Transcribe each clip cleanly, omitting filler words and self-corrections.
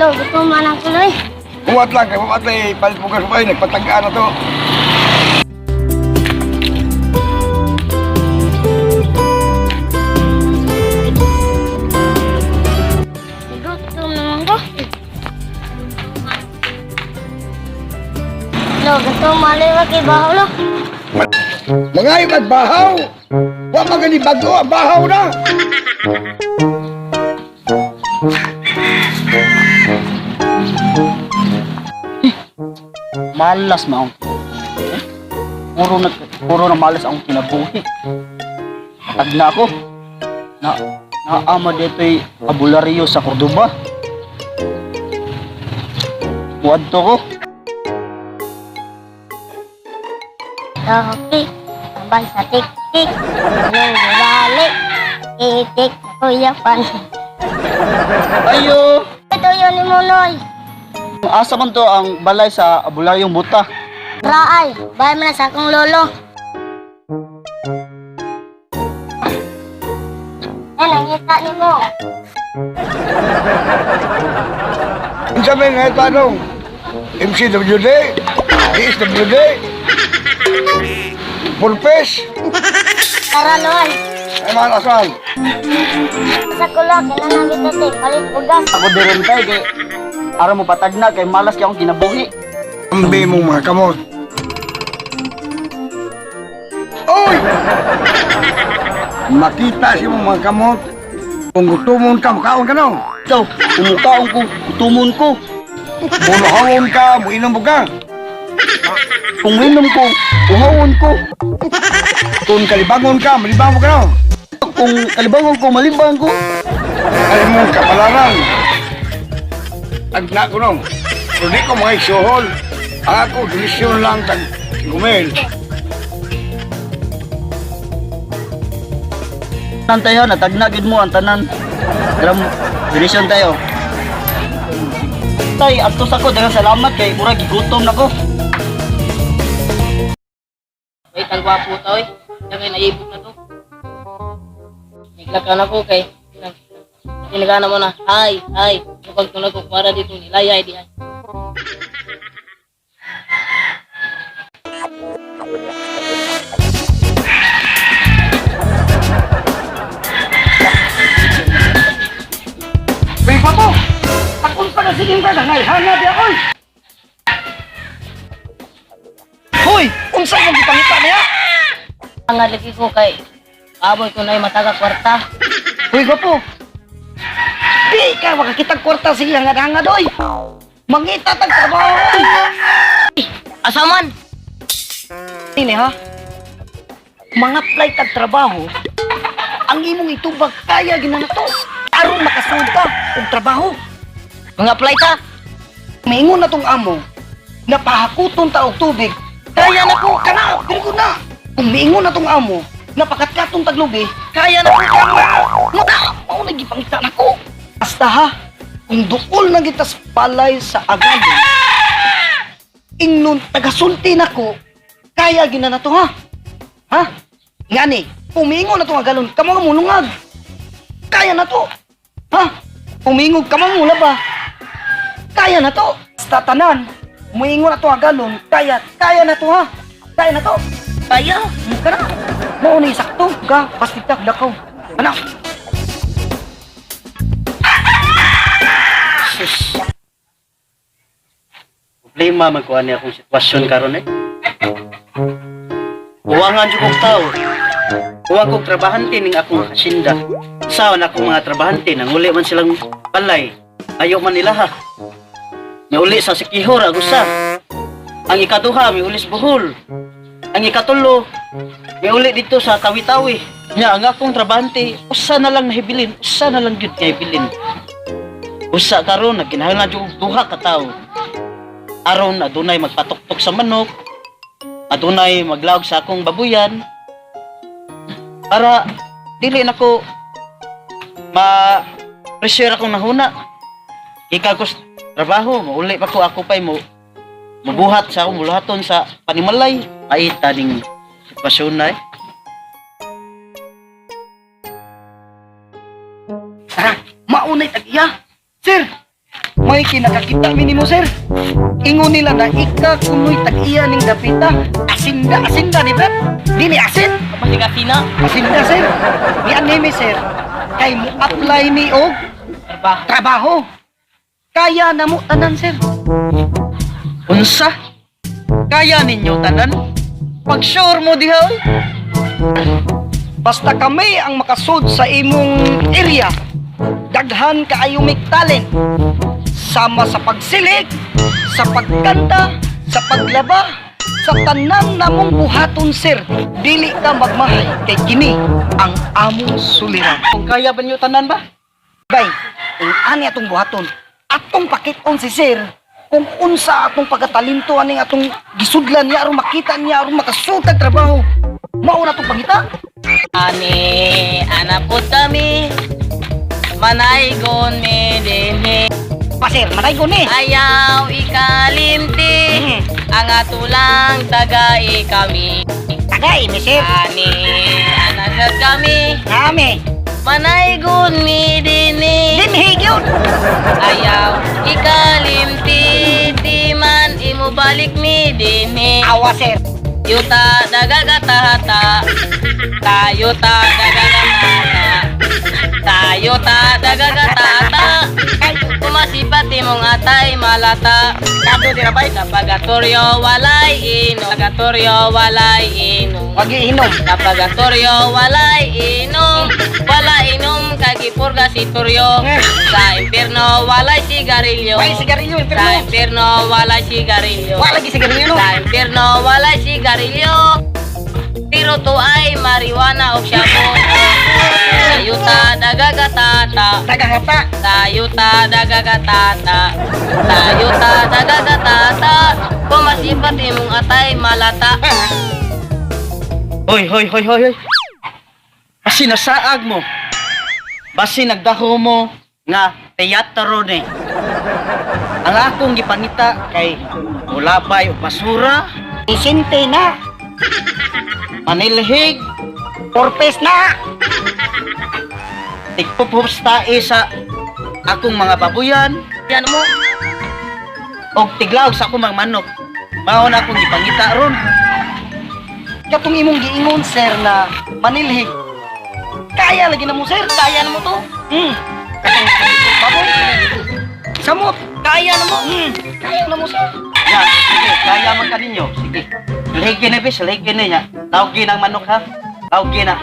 Lo, gusto man ang kuloy. Buhat lang, kay buhat lang, eh, palit bugas pa, eh, nagpatagaan na to. Gutom naman ko. Lo, gusto maliwa kay bahaw lo. Mga at bahaw! Wa magani bago ang bahaw na! Malas maong. Eh? Puro na malas ang kinabuhi. Tag na ako. Na naama dito'y abularyo sa Cordoba. Muadto ko. Toki, sabay sa tik-tik. Yung balik. Itik sa kuyapan. Ayo! Ito yun ni Munoy. Asa man to ang balay sa abularyong buta. Raay, bahay mo na sa akong lolo. Eh, nangita ni mo. Unsa may nga tanong? MCWD? DSWD? Pulpes? Tara, Loy. Ay, mahal asal. Sa kulo, kailangan kita tay, palit bugas. Ako dirin tay kay aron mo patag na kay malas kay akong kinabuhi. Ambi mong mga kamot. Oy! Makita si mong mga kamot. Kung gutomon ka, mukaon ka no. Ikaw, umukaon ko, tumon ko. Buluhawon ka, muinom mo ka. Kung minom ko, uhawon ko. Kung kalibangon ka, malibang mo ka no. Kung kalibangon ko, malibang ko. Ay mong kapalaran. Tagna ko no. Pero di ko mga isuhol. Ang ako, desisyon lang tag gumel. Tanan tayo, natagna gid mo ang tanan. Alam, donation tayo. Tay, adto sa ko, daghang salamat kay murag gigutom nako. Wait, ang gwapo to eh. Siya kay naibog na to. Naglakan ako kay tinagana mo na, ay, ay, kapag tunag ko para dito nilaya, ay di ay. May pa po! Pag-unsa na sige ka, nangayhanga di ako! Hoy, unsa imong gipangita niya? Ang lagi ko kay aboy ko na mataga kwarta. Hoy, gwapo. Di ka makakitag kwarta sige hangad-hangad oy. Mangita tag trabaho oy. Asaman! Ini ha. Mga apply tag trabaho, ang imong itubag kaya gina na to. Aron makasud ka og trabaho. Mga apply ta! Maingon na tong amo, napahakuton ta og tubig. Kaya na ko, kana, dili ko na. Kung miingon na tong amo, napakatkaton taglubi, kaya na ko, kana. Mata, mao na gipangita nako. Basta ha, kung duol na gitas palay sa agalon, ingnon tagasulti nako, kaya gina na to ha. Ha? Ngani, kung miingon na tong agalon, kamo nga mulungag. Kaya na to. Ha? Kung miingog kamo mula ba? Kaya na to. Basta tanan, muingon na to agalon, kaya, kaya na to ha. Kaya na to. Kaya! Ka na. Mao na sakto ka, basta lakaw. Anak. Sus. Problema man kuha niya akong sitwasyon karon eh. Uwangan jud kong tao. Uwang kong trabahante ning akong hasinda. Saon akong mga trabahante nanguli man silang balay. Ayo man nila ha. Miuli sa Sikihor agusa. Ang ikaduha miuli sa Bohol. Ang ikatulo miuli dito sa Tawi-Tawi. Nya ang akong trabahante usa na lang nahibilin, usa na lang gyud nahibilin. Usa karon nagkinahanglan jud og duha ka tawo. Aron adunay magpatuktok sa manok, adunay maglaog sa akong babuyan para dili nako ma pressure akong nahuna. Gikan ko sa trabaho, mauli pa ko ako pay mo mabuhat sa akong buluhaton sa panimalay. Ay taning sitwasyon na eh. Tara, maunay tag iya. Sir, may Kinakakita mi nimo, sir. Ingon nila na ika kunoy tag-iya ning dapita. Asinda, asinda ni Brad. Dili asin. Kapag kasina. Asinda, sir. Ni anime, sir. Kay mo apply mi og Trabaho. trabaho. Kaya na mo tanan, sir. Unsa? Kaya ninyo tanan? Pag sure mo diha oy. Basta kami ang makasud sa imong area. Daghan kaayo mig talent. Sama sa pagsilig, sa pagkanta, sa paglaba, sa tanan namong buhaton, sir. Dili ka magmahay kay kini ang among suliran. Kung kaya ba ninyo tanan ba? Bay, ing ani atong buhaton. Atong pakit-on si sir kung unsa atong pagkatalinto aning atong gisudlan niya aron makita niya aron makasutag trabaho. Mao na atong pangita. Ani, anapod kami. Manaygon mi dinhi. Pa sir, manay ko ni. Ayaw ikalimti. Ang atulang tagay kami. Tagay, mi sir. Ani, anasad kami. Nami. Manaygon mi dinhi. Dinhi gyud. Ayaw ikalimti. Di man imo balik mi dinhi. Awa, sir. Yuta dagagatahata. Tayo ta dagagatata. Tayo ta dagagatata. Kumasipat imong atay malata. Kado dira bay. Sa pagatoryo walay inom. Pagatoryo walay inom. Wag iinom. Sa pagatoryo walay inom. Wala inom kagipurga si Toryo. Sa impierno walay sigarilyo. Way sigarilyo, Sa impierno. impierno walay sigarilyo. Wa lagi sigarilyo no. Sa impierno walay sigarilyo. Pero to ay marijuana o shabu. Sa yuta dagagatata. Dagagata. Tayo ta dagagatata. Tayo ta dagagatata. Kumasipat imong atay malata. Hoy, hoy, hoy, hoy, hoy. Basi nasaag mo. Basi nagdaho mo nga teatro ni. Ang akong gipangita kay mulabay og basura, Isinte na. manilhig, Purpose na. tigpupus tae sa akong mga babuyan, Yan mo. og tiglaog sa akong mga manok. Mao na akong gipangita ron. Katong imong giingon sir na manilhig. Kaya lagi na mo, sir. Kaya na mo to. Katong baboy. Samot. Kaya na mo. Kaya na mo, sir. Ya, sige, kaya man ka ninyo. Sige. Silhigin na, bis, silhigin na niya. Tawagin ang manok ha. Tawagin na.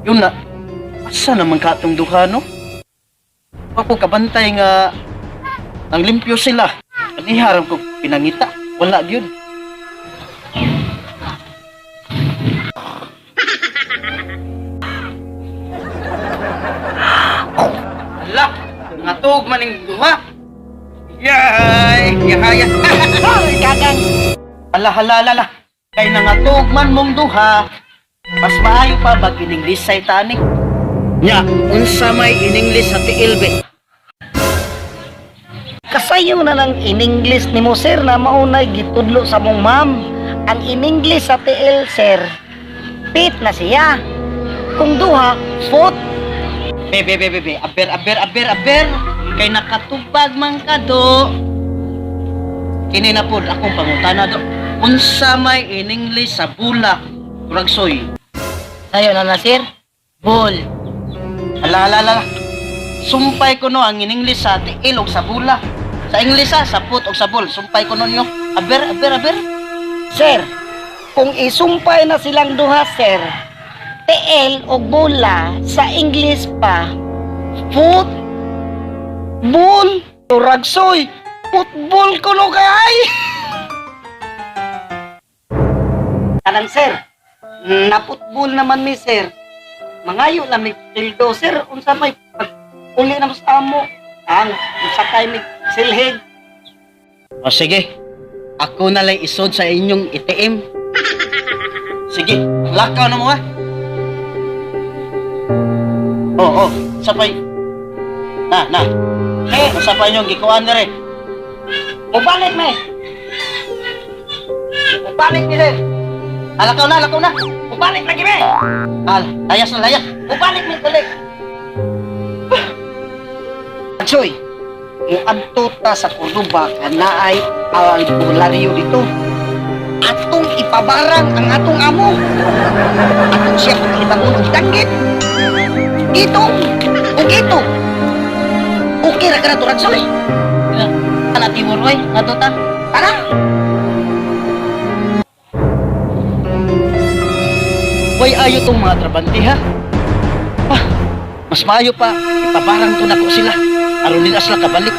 Yun na. Asa naman ka itong duha, no? Ako kabantay nga ang limpyo sila. Kaniharam ko pinangita. Wala gyud. Ala, ngatug man ning duha. Yay! Yahaya. Ay, kagang. Ala hala hala. hala. Kay nangatug man mong duha. Mas maayo pa bag ininglis sa Titanic. Nya, unsa may ininglis sa tiil be? Kasayo na lang in English ni mo sir na maunay gitudlo sa mong ma'am. Ang in English sa TL, sir. Pit na siya. Kung duha, foot. Be, be, be, be, be. Aber, aber, aber, aber. Kay nakatubag man ka do. Kini na pod akong pangutana do. Unsa may ininglis sa bula? Kurang soy. Tayo na na sir. Bull. Ala, ala, ala. Sumpay ko no ang ininglis sa tiil og sa bula. Sa English ha, sa put og sa bul. Sumpay ko no niyo. Aber, aber, aber. Sir, kung isumpay na silang duha, sir, TL o bola sa English pa, Foot. Bull. Ragsoy. Football ko no kay. Kanang sir, naputbol naman mi sir. Mangayo lang mi tildo sir, unsa may pag uli na mo sa amo. Ang sakay mi silhig. O sige. Ako na lang isod sa inyong ATM. Sige, lakaw na mo ha. Oo, oh, sapay. Na, na. Eh, sapay nyo, gikuan na rin. Ubalik me. Ubalik mi sir. Alakaw na, alakaw na. Ubalik lagi me. Al, layas na layas. Ubalik mi kulik. Agsoy, muadto ta sa Cordoba kanaay albularyo dito. Atong ipabarang ang atong amo. Atong siya pagkalibangon og danggit. Itong, ug ito. Okay ra ka na to, Ragsoy. Ana tibor oy, ngadto ta. Tara! Way ayo tong mga trabante ha. Ah, mas maayo pa ipabarang to nako sila aron nila sila kabalik.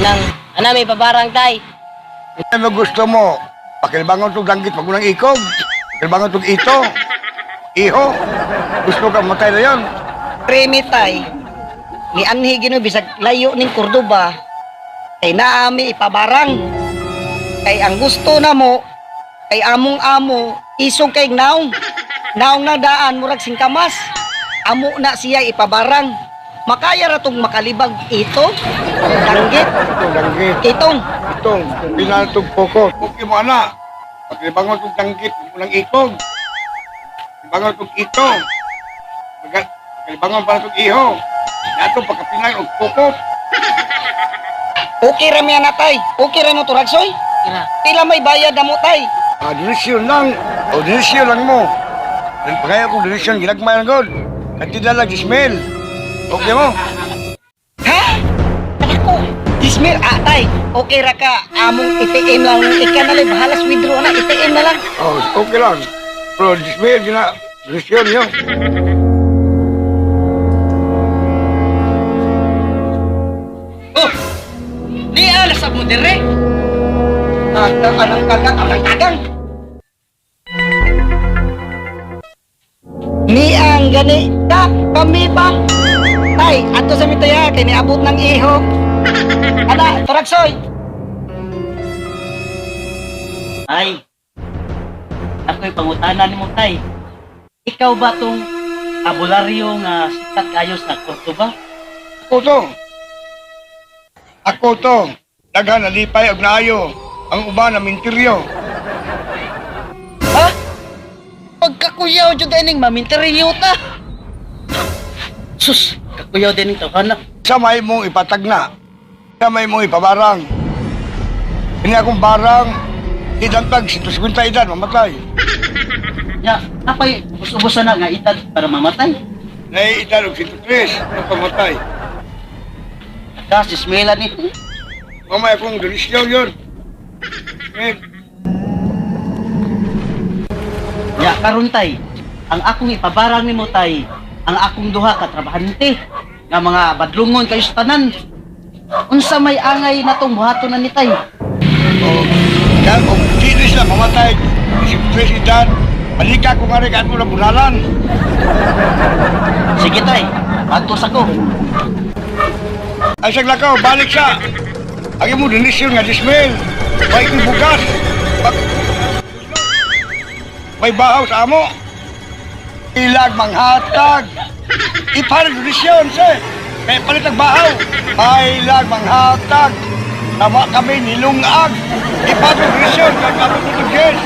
Nang ana may pabarang tay. Ano gusto mo? Pakilbangon tong danggit, magulang ikog. Pakilbangon tong ito. Iho. Gusto ka matay na yon. Premi tay. Ni anhi gino bisag layo ning Cordoba. Kay naami ipabarang. Kay ang gusto namo kay among amo isog kay naong. Naong na daan murag singkamas. Amo na siya ipabarang. Makaya ra tong makalibag ito. Danggit Itong danggit. itong Itong pinatog poko. Okay mo ana. Pakilbangon tong danggit, magulang ikog. Pakilbangon tong ito. Pakilbangon para tong iho. Nato pagkapinay og poko. Okay ra mi ana tay. Okay ra no turagsoy. Ira. Pila may bayad na mo tay. Ah, donasyon lang. O, donasyon lang mo. Dahil pagkaya kong donasyon, ginagmay lang god. Kantida lang, 10,000. Okay mo? Ha? Ako, dismir atay. Okay ra ka among ATM lang ika na lang bahalas withdraw na ATM na lang. Oh, okay lang. Pero 10,000, gina, donasyon yun. Oh! Ni alas sa mo dire. Tagang anang tagang anang tagang. Ni ang gani ka kami ba? Tay, ato sa mitaya kay niabot ng iho. Ana, turagsoy. Ay. Ako'y pangutana nimo tay. Ikaw ba tong abularyo nga sikat kayo sa Cordoba? Ako to. Ako to. Daghan nalipay og naayo. Ang uban na mintiryo. Ha? Pagkakuyaw jud ining maminteryo ta. Sus, kakuyaw din ning tawhana. Sa may mong ipatagna. Sa may mong ipabarang. Ini akong barang. Idantag, 150 edad, mamatay. Ya, apay ubos-ubosan na nga itad para mamatay. Naiidad og 103, napamatay. Ka si Smela ni. Mamaya akong donasyon yun. Eh, Ya, karon tay, ang akong ipabarang nimo tay, ang akong duha ka trabahante nga mga badlungon kayo sa tanan. Unsa may angay natong buhaton na ni tay? O, kaya kung di sila mamatay, 103 edad, balika ko nga rin ako na bunalan. Sige tay, adto sa ko. Ay sagla ko, balik siya. Ang imo donasyon nga 10,000. May ko'y bugas. May bahaw sa amo. Ilag manghatag. Iparin donasyon, sir. Kaya palit ang bahaw. Ilag manghatag. Tama kami nilungag. Iparin donasyon. Kaya kami tutugis.